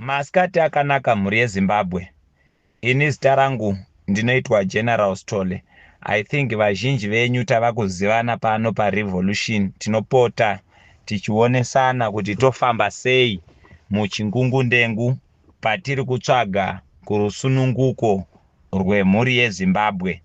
Masikati akanaka mhuri yeZimbabwe. Ini zita rangu ndinoitwa General Sithole. I think vazhinji venyu tava kuzivana pano paRevolution. Tinopota tichionesana kuti tofamba sei muchingungundengu patiri kutsvaga kurusununguko rwemhuri yeZimbabwe.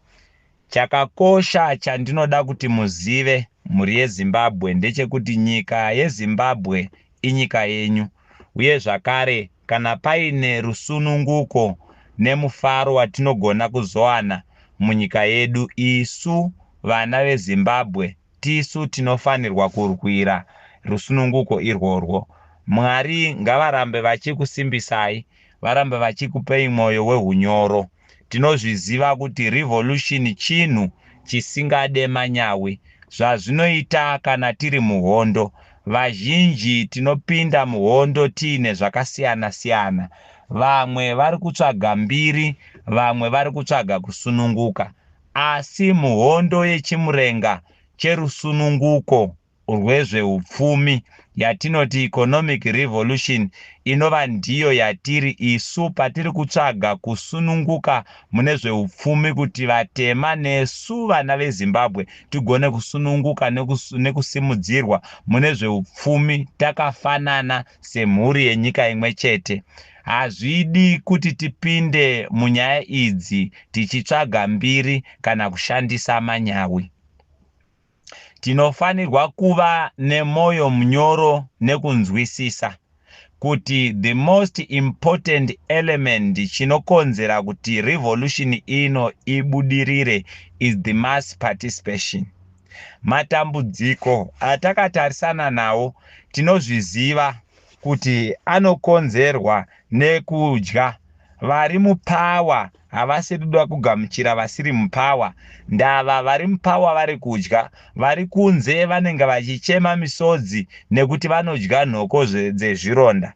Chakakosha chandinoda kuti muzive mhuri yeZimbabwe ndechekuti nyika yeZimbabwe inyika yenyu, uye zvakare kana paine rusununguko nemufaro watinogona kuzowana munyika yedu, isu vana veZimbabwe tisu tinofanirwa kurwira rusununguko irworwo. Mwari ngavarambe vachikusimbisai, varambe vachikupei mwoyo wehunyoro. Tinozviziva kuti revolution chinhu chisingade manyawi. Zvazvinoita kana tiri muhondo, vazhinji tinopinda muhondo tiine zvakasiyana siyana. Vamwe vari kutsvaga mbiri, vamwe vari kutsvaga kusununguka, asi muhondo yechimurenga cherusununguko rwezveupfumi yatinoti economic revolution, inova ndiyo yatiri isu patiri kutsvaga kusununguka mune zveupfumi kuti vatema nesu vana veZimbabwe tigone kusununguka nekusimudzirwa mune zveupfumi takafanana semhuri yenyika imwe chete. Hazvidi kuti tipinde munyaya idzi tichitsvaga mbiri kana kushandisa manyawi. Tinofanirwa kuva nemwoyo munyoro nekunzwisisa kuti the most important element chinokonzera kuti revolution ino ibudirire is the mass participation. Matambudziko atakatarisana nawo tinozviziva kuti anokonzerwa nekudya. Vari mupower havasi kuda kugamuchira vasiri mupower. Ndava vari mupower vari kudya, vari kunze vanenge vachichema misodzi nekuti vanodya nhoko dzezvironda.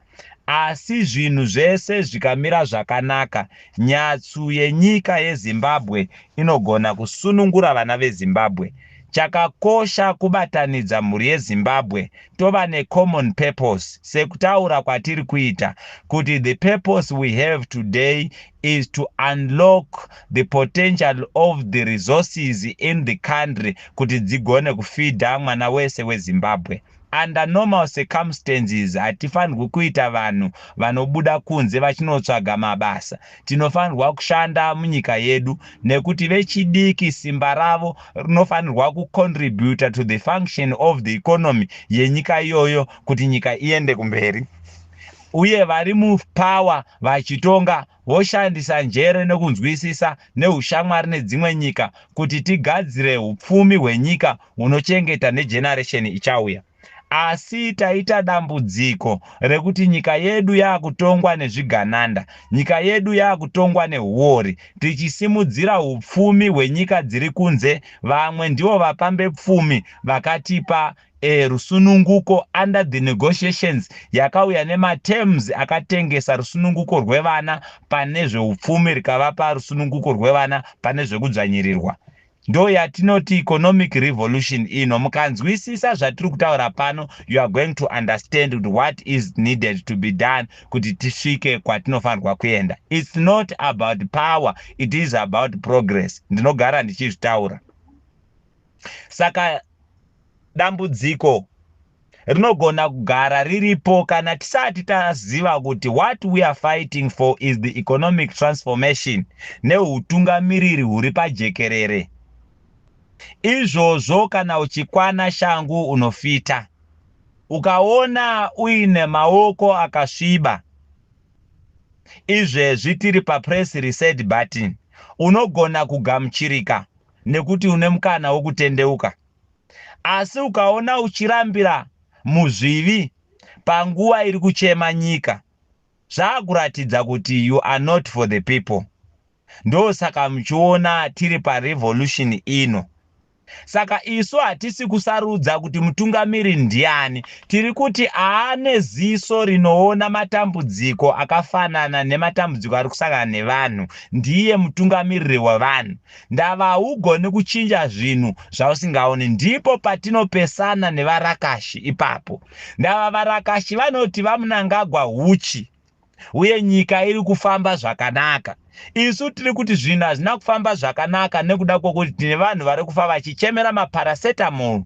Asi zvinhu zvese zvikamira zvakanaka, nyatsu yenyika yeZimbabwe inogona kusunungura vana veZimbabwe. Chakakosha kubatanidza mhuri yeZimbabwe, tova necommon purpose, sekutaura kwatiri kuita kuti the purpose we have today is to unlock the potential of the resources in the country kuti dzigone kufeeda mwana wese weZimbabwe. Under normal circumstances hatifanirwi kuita vanhu vanobuda kunze vachinotsvaga mabasa. Tinofanirwa kushanda munyika yedu nekuti vechidiki simba ravo rinofanirwa kucontributa to the function of the economy yenyika iyoyo kuti nyika iende kumberi, uye vari mupower vachitonga voshandisa njere nekunzwisisa neushamwari nedzimwe nyika kuti tigadzire upfumi hwenyika hunochengeta negeneration ichauya. Asi taita dambudziko rekuti nyika yedu yaakutongwa nezvigananda, nyika yedu yaakutongwa neuori, tichisimudzira upfumi hwenyika dziri kunze. Vamwe ndivo vapambe pfumi vakatipa rusununguko under the negotiations yakauya nematerms akatengesa rusununguko rwevana pane zveupfumi, rikavapa rusununguko rwevana pane zvekudzvanyirirwa. Ndo yatinoti economic revolution ino. Mukanzwisisa zvatiri kutaura pano, you are going to understand kuti what is needed to be done kuti tisvike kwatinofanirwa kuenda. It's not about power, it is about progress. Ndinogara ndichizvitaura. Saka dambudziko rinogona kugara riripo kana tisati taziva kuti what we are fighting for is the economic transformation neutungamiriri huri pajekerere. Izvozvo kana uchikwana shangu unofita, ukaona uine maoko akasviba izvezvi tiri papress reset button, unogona kugamuchirika nekuti une mukana wokutendeuka. Asi ukaona uchirambira muzvivi panguva iri kuchema nyika, zvaakuratidza kuti you are not for the people. Ndosaka muchiona tiri parevolution ino. Saka isu hatisi kusarudza kuti mutungamiri ndiani. Tiri kuti aane ziso rinoona matambudziko akafanana nematambudziko ari kusangana nevanhu ndiye mutungamiriri wevanhu. Ndava haugoni kuchinja zvinhu zvausingaoni. Ndipo patinopesana nevarakashi ipapo. Ndava varakashi vanoti VaMnangagwa huchi. Uye nyika iri kufamba zvakanaka. Isu tiri kuti zvinhu hazvina kufamba zvakanaka nekuda kwokuti tine vanhu vari kufa vachichemera maparacetamol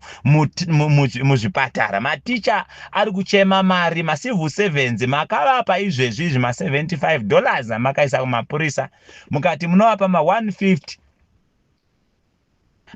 muzvipatara. Maticha ari kuchema mari, macivil servants makavapa izvezvi izvi ma75 dollars amakaisa kumapurisa, mukati munovapa ma150,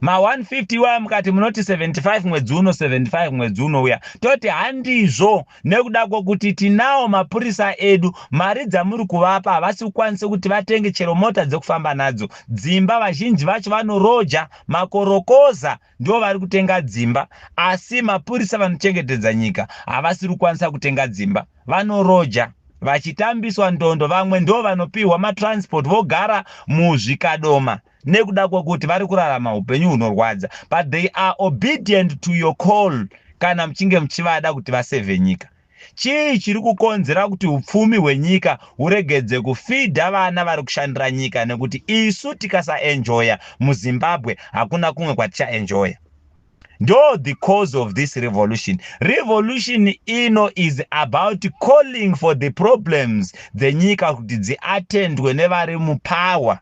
ma150 iwayo, mukati munoti 75 mwedzi uno, 75 mwedzi unouya. Toti handizvo, nekuda kwokuti tinawo mapurisa edu, mari dzamuri kuvapa havasi kukwanisa kuti vatenge chero mota dzekufamba nadzo. Dzimba, vazhinji vacho vanoroja, makorokoza ndo vari kutenga dzimba, asi mapurisa vanochengetedza nyika havasiri kukwanisa kutenga dzimba. Vanoroja vachitambiswa ndondo, vamwe ndo vanopiwa matransport, vogara muzvikadoma nekuda kwekuti vari kurarama upenyu hunorwadza, but they are obedient to your call kana muchinge muchivada kuti vasevhe nyika. Chii chiri kukonzera kuti upfumi hwenyika huregedze kufidha vana vari kushandira nyika? Nekuti isu tikasaenjoya muZimbabwe, hakuna kumwe kwatichaenjoya. Ndo the cause of this revolution. Revolution ino is about calling for the problems dzenyika kuti dziatendwe nevari mupower.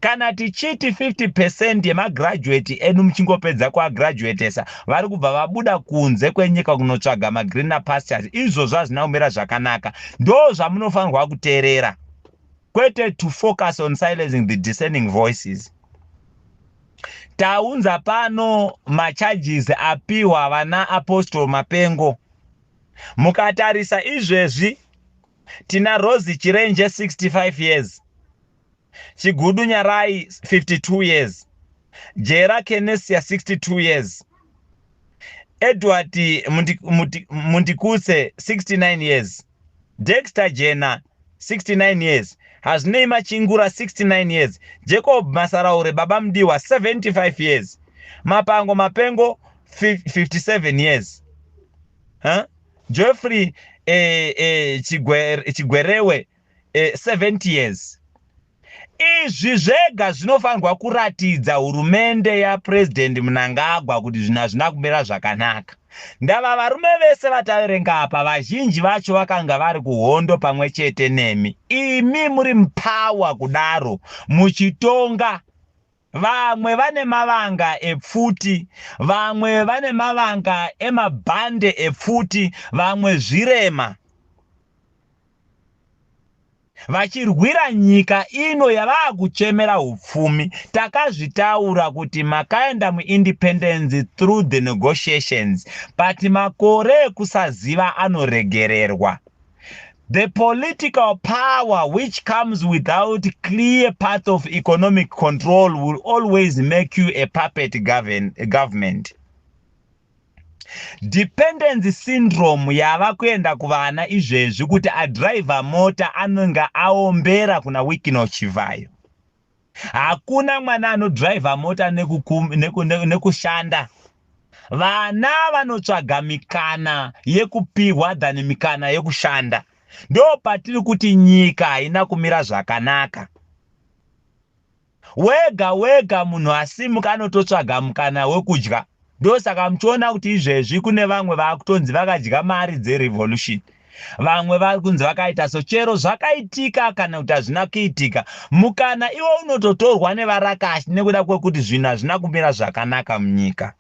Kana tichiti 50% yemagraduate edu, muchingopedza kuagraduatesa, vari kubva vabuda kunze kwenyika kunotsvaga magreener pastures, izvozvo hazvina kumira zvakanaka. Ndo zvamunofanirwa kuteerera, kwete to focus on silencing the discerning voices. Taunza pano macharges apiwa vana Apostle Mapengo. Mukatarisa izvezvi, tina Rose Chirenje, 65 years, Chigudu Nyarai, 52 years, Jera Kenesia, 62 years, Edward Mundikutse, 69 years, Dexter Jena, 69 years, Hazvinei Machingura, 69 years, Jacob Masaraure Baba Mudiwa, 75 years, Mapango Mapengo, 57 years, huh? Geoffrey Chigwerewe, 70 years. Izvi zvega zvinofanirwa kuratidza hurumende yaPurezidendi Mnangagwa kuti zvinhu hazvina kumira zvakanaka. Ndava varume vese vataverenga apa, vazhinji vacho vakanga vari kuhondo pamwe chete nemi. Imi muri mupower kudaro muchitonga, vamwe vane mavanga epfuti, vamwe vane mavanga emabhande epfuti, vamwe zvirema, vachirwira nyika ino yavaakuchemera upfumi. Takazvitaura kuti makaenda muindependence through the negotiations, but makore ekusaziva anoregererwa. The political power which comes without clear path of economic control will always make you a puppet government. Dependency syndrome yava kuenda kuvana izvezvi, kuti adhiraivha mota anenge aombera kuna Wicknell Chivayo. Hakuna mwana anodhiraivha mota nekushanda. Vana vanotsvaga mikana yekupiwa than mikana yekushanda. Ndo patiri kuti nyika haina kumira zvakanaka. Wega wega munhu asimuka anototsvaga mukana wekudya. Ndosaka muchiona kuti izvezvi kune vamwe vaakutonzi vakadya mari dzerevolution, vamwe vari kunzi vakaita so. Chero zvakaitika kana kuti hazvina kuitika, mukana iwo unototorwa nevarakashi nekuda kwekuti zvinhu hazvina kumira zvakanaka munyika.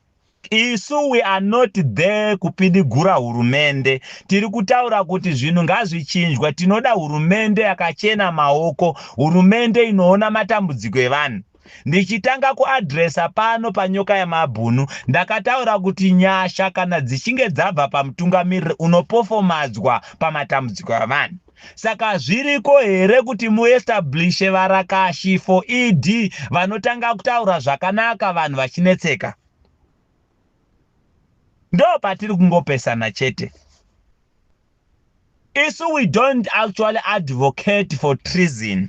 Isu we are not there kupidigura hurumende. Tiri kutaura kuti zvinhu ngazvichinjwa. Tinoda hurumende yakachena maoko, hurumende inoona matambudziko evanhu. Ndichitanga kuadhiresa pano panyoka yamabhunu, ndakataura kuti nyasha kana dzichinge dzabva pamutungamiriri, unopofomadzwa pamatambudziko avanhu. Saka zviriko here kuti muestablishe varakashi for ED vanotanga kutaura zvakanaka vanhu vachinetseka? Ndo patiri kungopesana chete. Isu we don't actually advocate for treason.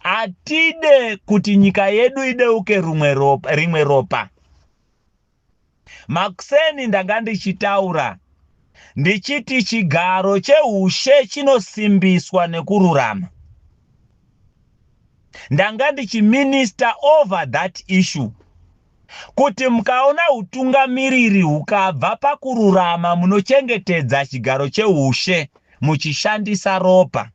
Hatide kuti nyika yedu ideuke rumwe ropa, rimwe ropa. Makuseni ndanga ndichitaura ndichiti chigaro cheushe chinosimbiswa nekururama. Ndanga ndichiminister over that issue. Kuti mukaona utungamiriri hukabva pakururama, munochengetedza chigaro cheushe muchishandisa ropa.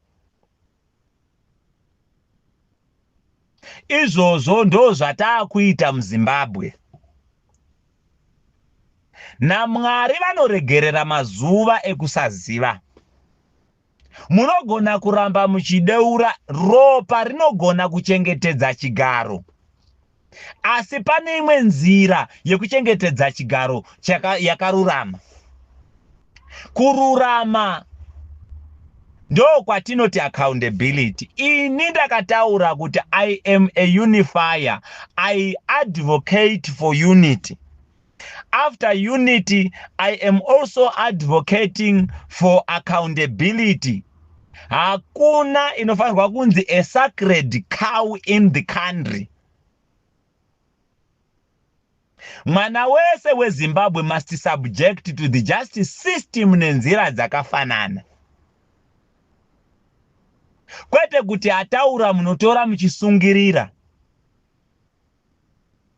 Izvozvo ndo zvataakuita muZimbabwe. NaMwari vanoregerera mazuva ekusaziva. Munogona kuramba muchideura ropa, rinogona kuchengetedza chigaro, asi pane imwe nzira yekuchengetedza chigaro yakarurama. Kururama ndo kwatinoti accountability. Ini ndakataura kuti I am a unifier. I advocate for unity. After unity, I am also advocating for accountability. Hakuna inofanirwa kunzi a sacred cow in the country. Mwana wese weZimbabwe must subject to the justice system nenzira dzakafanana, kwete kuti ataura munotora muchisungirira.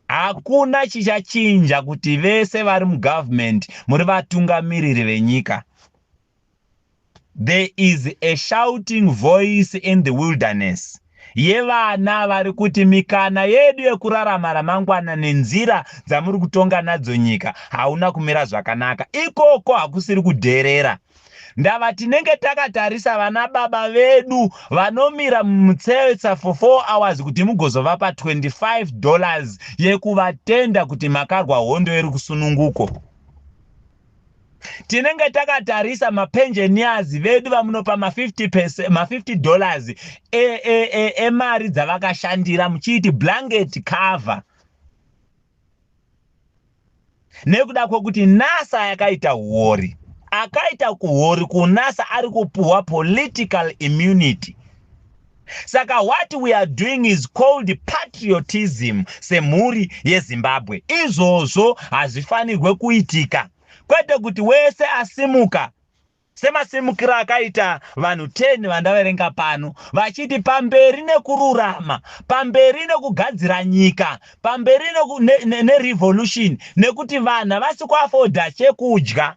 Hakuna chichachinja kuti vese vari mugovernment muri vatungamiriri venyika. There is a shouting voice in the wilderness yevana vari kuti mikana yedu yekurarama ramangwana nenzira dzamuri kutonga nadzo nyika hauna kumira zvakanaka. Ikoko hakusiri kudherera. Ndava tinenge takatarisa vana baba vedu vanomira mumutsetsa for 4 hours kuti mugozovapa $25 yekuvatenda kuti makarwa hondo yerusununguko. Tinenge takatarisa mapensioners vedu vamunopa ma$50 emari dzavakashandira muchiiti blanket cover, nekuda kwekuti NSSA yakaita huori. Akaita kuhori kuNSSA ari kupuhwa political immunity. Saka what we are doing is called patriotism semhuri yeZimbabwe. Izvozvo hazvifanirwe kuitika, kwete kuti wese asimuka semasimukiro akaita vanhu 10 vandaverenga pano vachiti pamberi nekururama, pamberi nekugadzira nyika, pamberi nerevolution, nekuti vanhu havasi kuafodha chekudya.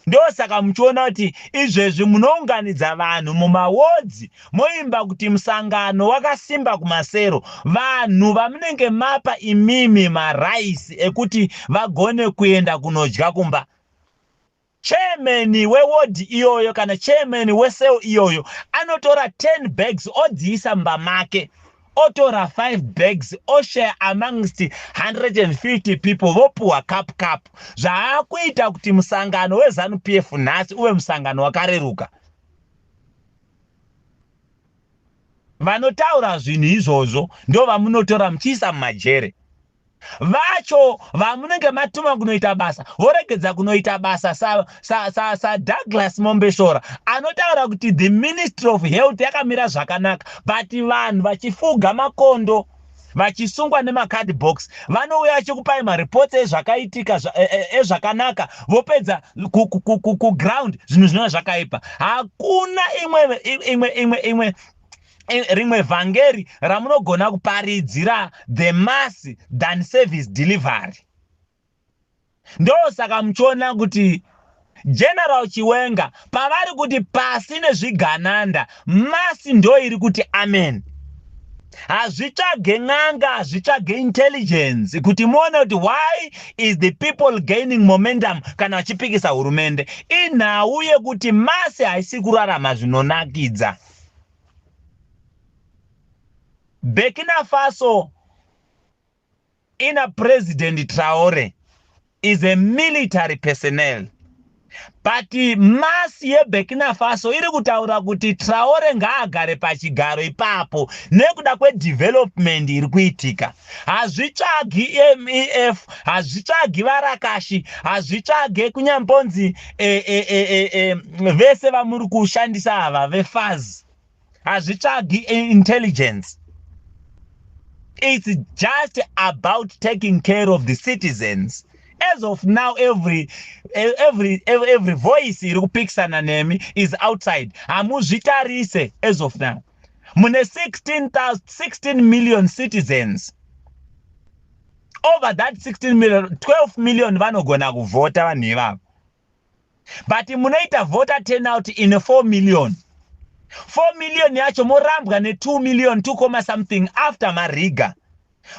Ndosaka muchiona kuti izvezvi munounganidza vanhu mumawards, moimba kuti musangano wakasimba kumasero. Vanhu vamunenge mapa imimi maraisi ekuti vagone kuenda kunodya kumba, chairman weward iyoyo kana chairman wecell iyoyo anotora 10 bags odziisa mumba make, otora 5 bags oshare amongst 150 people, vopuhwa cup cup. Zvaakuita kuti musangano weZANU PF nhasi uve musangano wakareruka. Vanotaura zvinhu izvozvo ndo vamunotora muchiisa mumajere. Vacho vamunenge matuma kunoita basa voregedza kunoita basa, saDouglas Mombeshora anotaura kuti the Ministry of Health yakamira zvakanaka, but vanhu vachifuga makondo, vachisungwa nemacardbox. Vanouya vachikupai mareports ezvakaitika ezvakanaka, vopedza kuground zvinhu zvinova zvakaipa. Hakuna imwe imwe imwe imwe rimwe vhangeri ramunogona kuparidzira the mass than service delivery. Ndosaka muchiona kuti General Chiwenga pavari kuti pasi nezvigananda, mass ndo iri kuti amen. Hazvitsvage n'anga, hazvitsvage intelligence kuti muone kuti why is the people gaining momentum kana vachipikisa hurumende. Inhau yekuti mass haisi kurarama zvinonakidza. Burkina Faso ina President Traore, is a military personnel, but mass yeBurkina Faso iri kutaura kuti Traore ngaagare pachigaro ipapo nekuda kwedevelopment iri kuitika. Hazvitsvagi MEF, hazvitsvagi varakashi, hazvitsvage kunyambonzi vese vamuri kushandisa ava veFAZ. Hazvitsvagi intelligence. It's just about taking care of the citizens. As of now, every voice iri kupikisana nemi is outside. Hamuzvitarise. As of now mune 16 million citizens. Over that 16 million, 12 million vanogona kuvhota vanhu ivavo, but munoita voter turnout in 4 million. 4 million yacho morambwa ne2 million 2 comma something. After mariga,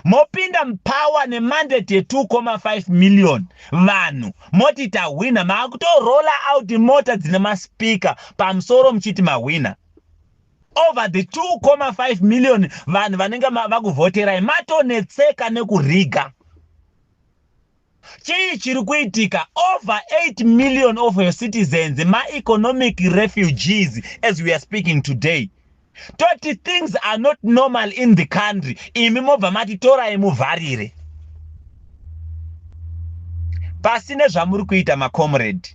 mopinda mupower nemandate ye2.5 million vanhu, moti tahwina. Maakutorolla out mota dzine maspeaker pamusoro muchiti mahwina over the 2.5 million vanhu vanenge vakuvhoterai. Matonetseka nekuriga. Chii chiri kuitika? Over 8 million of your citizens maeconomic refugees as we are speaking today. Toti things are not normal in the country, imi mobva mati torai muvharire. Pasine zvamuri kuita, macomrade.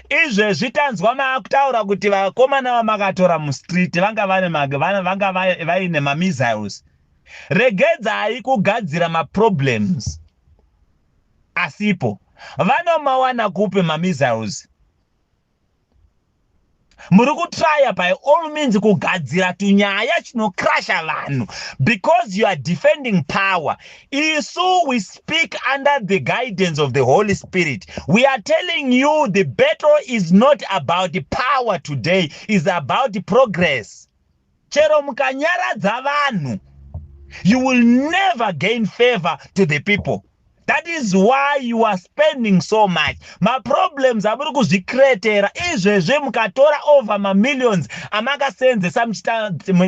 Izvezvi tanzwa maakutaura kuti vakomana vamakatora mustreet vanga vaine mamissiles. Regedzai kugadzira maproblems asipo. Vanomawana kupi mamissiles? Muri kutrya by all means kugadzira tunyaya chinokrasha vanhu because you are defending power. Isu we speak under the guidance of the Holy Spirit. We are telling you the battle is not about the power today, is about the progress. Chero mukanyaradza vanhu, you will never gain favor to the people. That is why you are spending so much. Maproblems amuri kuzvikretera izvezvi, mukatora over mamillions amakasenzesa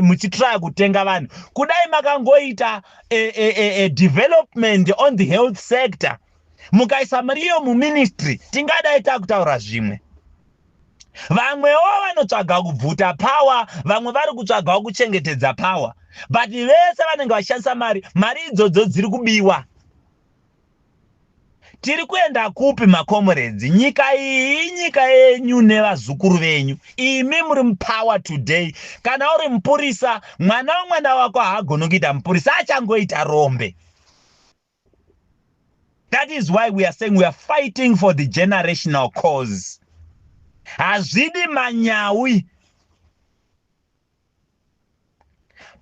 muchitraya kutenga vanhu, kudai makangoita a development on the health sector, mukaisa mariyo muministry, tingadai takutaura zvimwe. Vamwewo vanotsvaga kubvuta power, vamwe vari kutsvagawo kuchengetedza power, but vese vanenge vachishandisa mari. Mari idzodzo dziri kubiwa. Tiri kuenda kupi, macomrades? Nyika iyi inyika yenyu nevazukuru venyu. Imi muri mupower today. Kana uri mupurisa, mwana wemwana wako haagoni kuita mupurisa, achangoita rombe. That is why we are saying we are fighting for the generational cause. Hazvidi manyawi.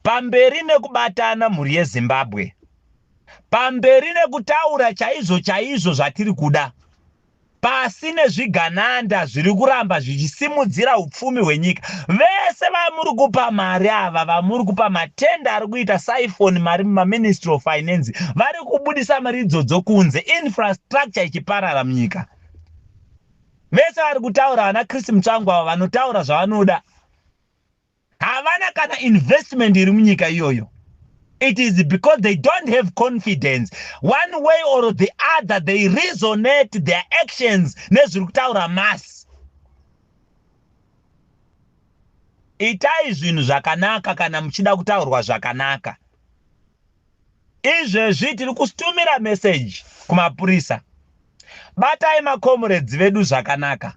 Pamberi nekubatana, mhuri yeZimbabwe. Pamberi nekutaura chaizvo chaizvo zvatiri kuda. Pasi nezvigananda zviri kuramba zvichisimudzira upfumi hwenyika. Vese vamuri kupa mari ava, vamuri kupa matenda, ari kuita siphon mari mumaministry of finance, vari kubudisa mari idzodzo kunze, infrastructure ichiparara munyika. Vese vari kutaura, vana Chris Mutsvangwa ava, vanotaura zvavanoda, havana kana investment iri munyika iyoyo. It is because they don't have confidence. One way or the other, they resonate their actions nezviri kutaura mass. Itai zvinhu zvakanaka kana muchida kutaurwa zvakanaka. Izvezvi tiri kusitumira meseji kumapurisa: batai macomrades vedu zvakanaka,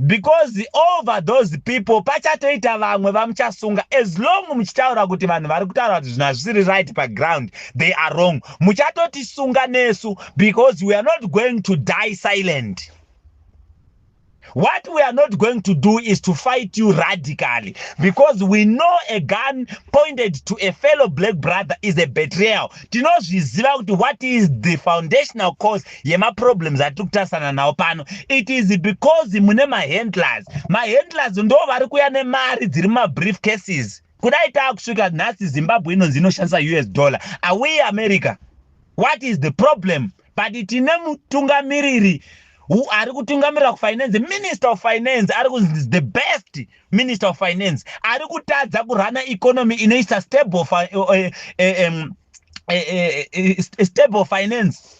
because over those people pachatoita vamwe vamuchasunga. As long muchitaura kuti vanhu vari kutaura kuti zvinhu hazvisiri right paground, they are wrong, muchatotisunga nesu, because we are not going to die silent. What we are not going to do is to fight you radically, because we know a gun pointed to a fellow black brother is a betrayal. Tinozviziva kuti what is the foundational cause yemaproblems atiri kutarisana nawo pano. It is because mune mahandlers. Mahandlers ndo vari kuya nemari dziri mumabrief cases. Kudai taakusvika nhasi, Zimbabwe inonzi inoshandisa US dollar. Are we America? What is the problem? But tine mutungamiriri ari kutungamirira kufinance, minister of finance ari kunzi the best minister of finance, ari kutadza kurana economy inoisa stable finance,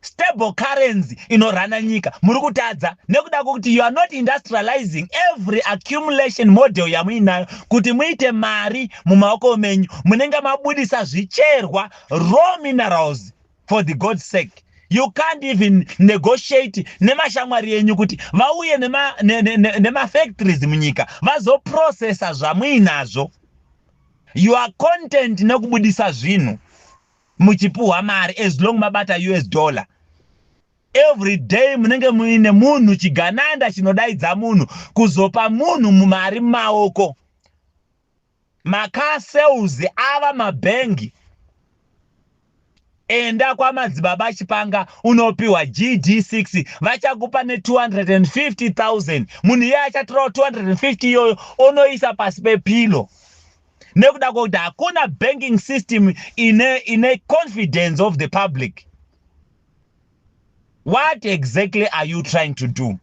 stable currency inorana nyika. Muri kutadza nekuda kwekuti you are not industrializing every accumulation model yamuinayo kuti muite mari mumaoko menyu. Munenge mabudisa zvicherwa, raw minerals. For the God's sake, you can't even negotiate nemashamwari enyu kuti vauye nemafactories munyika vazoprocessa zvamuinazvo. You are content nekubudisa zvinhu muchipuhwa mari as long mabata US dollar. Every day munenge muine munhu chigananda chinodaidza munhu kuzopa munhu mari mumaoko. Macar sales ava mabhengi. Enda kwaMadzibaba Chipanga unopiwa GD6, vachakupa ne250,000. Munhu iye achatorawo 250 iyoyo onoisa pasi pepilo, nekuda kwekuti hakuna banking system ine confidence of the public. What exactly are you trying to do?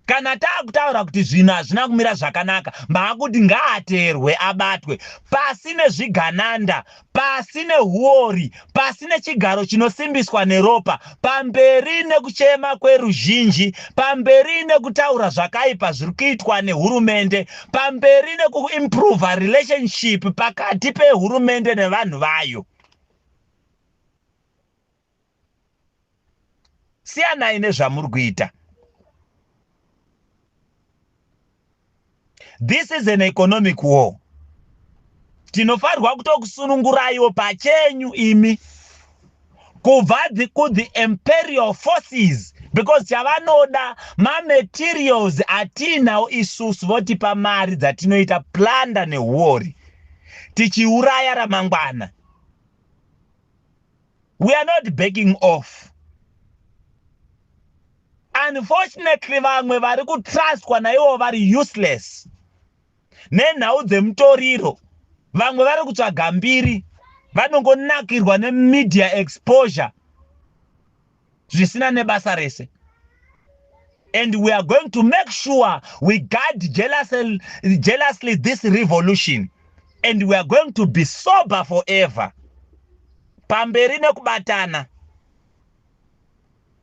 Kana taakutaura kuti zvinhu hazvina kumira zvakanaka, maakuti ngaateerwe, abatwe. Pasi nezvigananda, pasi nehuori, pasi nechigaro chinosimbiswa neropa. Pamberi nekuchema kweruzhinji, pamberi nekutaura zvakaipa zviri kuitwa nehurumende, pamberi nekuimprova relationship pakati pehurumende nevanhu vayo. Siyanai nezvamuri kuita. This is an economic war. Tinofanirwa kutokusununguraiwo pachenyu imi kubva kuthe imperial forces, because chavanoda mamaterials atiinawo isusu, votipa mari dzatinoita plunder nehuori, tichiuraya ramangwana. We are not backing off. Unfortunately, vamwe vari kutrustwa naivo vari useless nenhau dzemutoriro. Vamwe vari kutsvaga mbiri, vanongonakirwa nemedia exposure zvisina nebasa rese. And we are going to make sure we guard jealously this revolution, and we are going to be sober forever. Pamberi nekubatana,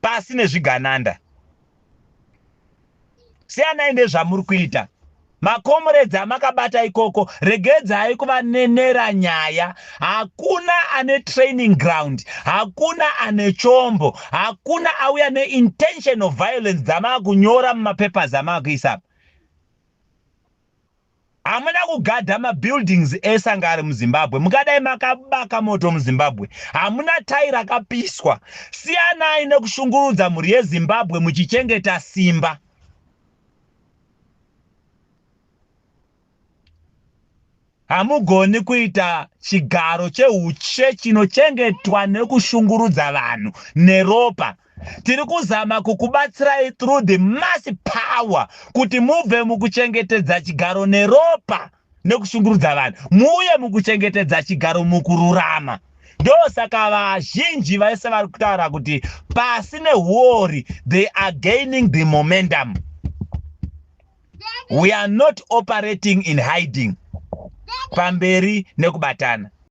pasi nezvigananda. Siyanai nezvamuri kuita. Makomuredzi amakabata ikoko, regedzai kuvanenera nyaya. Hakuna ane training ground, hakuna ane chombo, hakuna auya neintention of violence dzamaakunyora mumapapers amaakuisa. Hamuna kugadha mabuildings ese anga ari muZimbabwe. Mungadai makabaka moto muZimbabwe, hamuna tai rakapiswa. Siyanai nekushungurudza mhuri yeZimbabwe muchichengeta simba. Hamugoni kuita chigaro cheushe chinochengetwa nekushungurudza vanhu neropa. Tiri kuzama kukubatsirai through the mass power kuti mubve mukuchengetedza chigaro neropa nekushungurudza vanhu, muuye mukuchengetedza chigaro mukururama. Ndosaka vazhinji vese vari kutaura kuti pasi nehuori. They are gaining the momentum. We are not operating in hiding. Pamberi nekubatana.